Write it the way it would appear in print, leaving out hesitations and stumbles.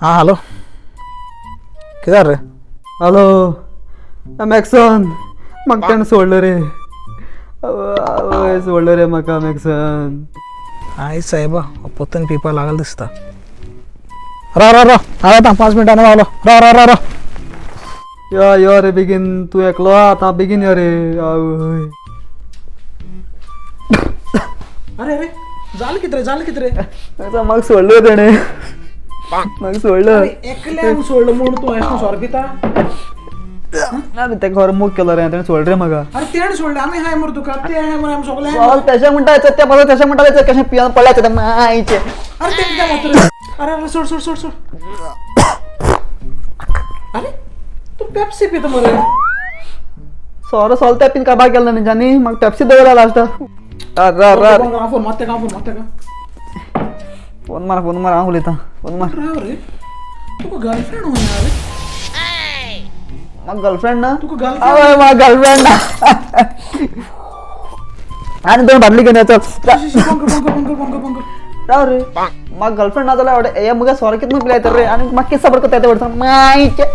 हां हॅलो, कितें रे? हॅलो मॅक्सन, म्हाका तेणें सोडलो रे. आवय, सोडलो रे म्हाका मॅक्सन. आई साहेबा, पोत्तून पिवपाक लागल दिसता. राव राव राव, हांव येता 5 मिनटांनी पावलो. राव राव राव राव. यो यो रे बेगीन, तूं एकलो आतां, बेगीन यो रे. आवय. अरे अरे, जालें कितें रे? जालें कितें रे? म्हाका सोडलो तेणें, म्हाका सोडलो. एकल्यान सोडलो म्हूण तूं अशें सोरो पिता? ना रे, तेका खरो मोग केलो रे, तेणें सोडलो रे म्हाका. अरे, तेणें सोडलें, आमी हाय मरे तुका, ते हाय मरे, आमी सगळे हाय. चल, तशें म्हणटा ते पासून, तशें म्हणटा कशें पिवन पडल्या ते मायचे. अरे, ते कितें मात्र रे? अरे अरे, सोड सोड सोड सोड. अरे, तूं पेप्सी पिता मरे. सोरो सोल ते पिन काबार केलो तेंच्यांनी, म्हाका पेप्सी दवरला लास्टाक. अरे अरे अरे. फोन मारता का? फोन मारता का? फोन मार, फोन मार, हांव उलयतां, फोन मार. राव रे, तुका गर्लफ्रेंड होय रे? म्हाका गर्लफ्रेंड ना. तुका गर्लफ्रेंड? आवय, म्हाका गर्लफ्रेंड ना. आनी दोन बाटली घेवन यो, चल. बंद कर, बंद कर, बंद कर, बंद कर, बंद कर. राव रे, म्हाका गर्लफ्रेंड ना जाल्यार हे मुगे सोरो कितलो पिलायता रे, आनी म्हाका कितें सपोर्ट करता ते व्हडता मायचे.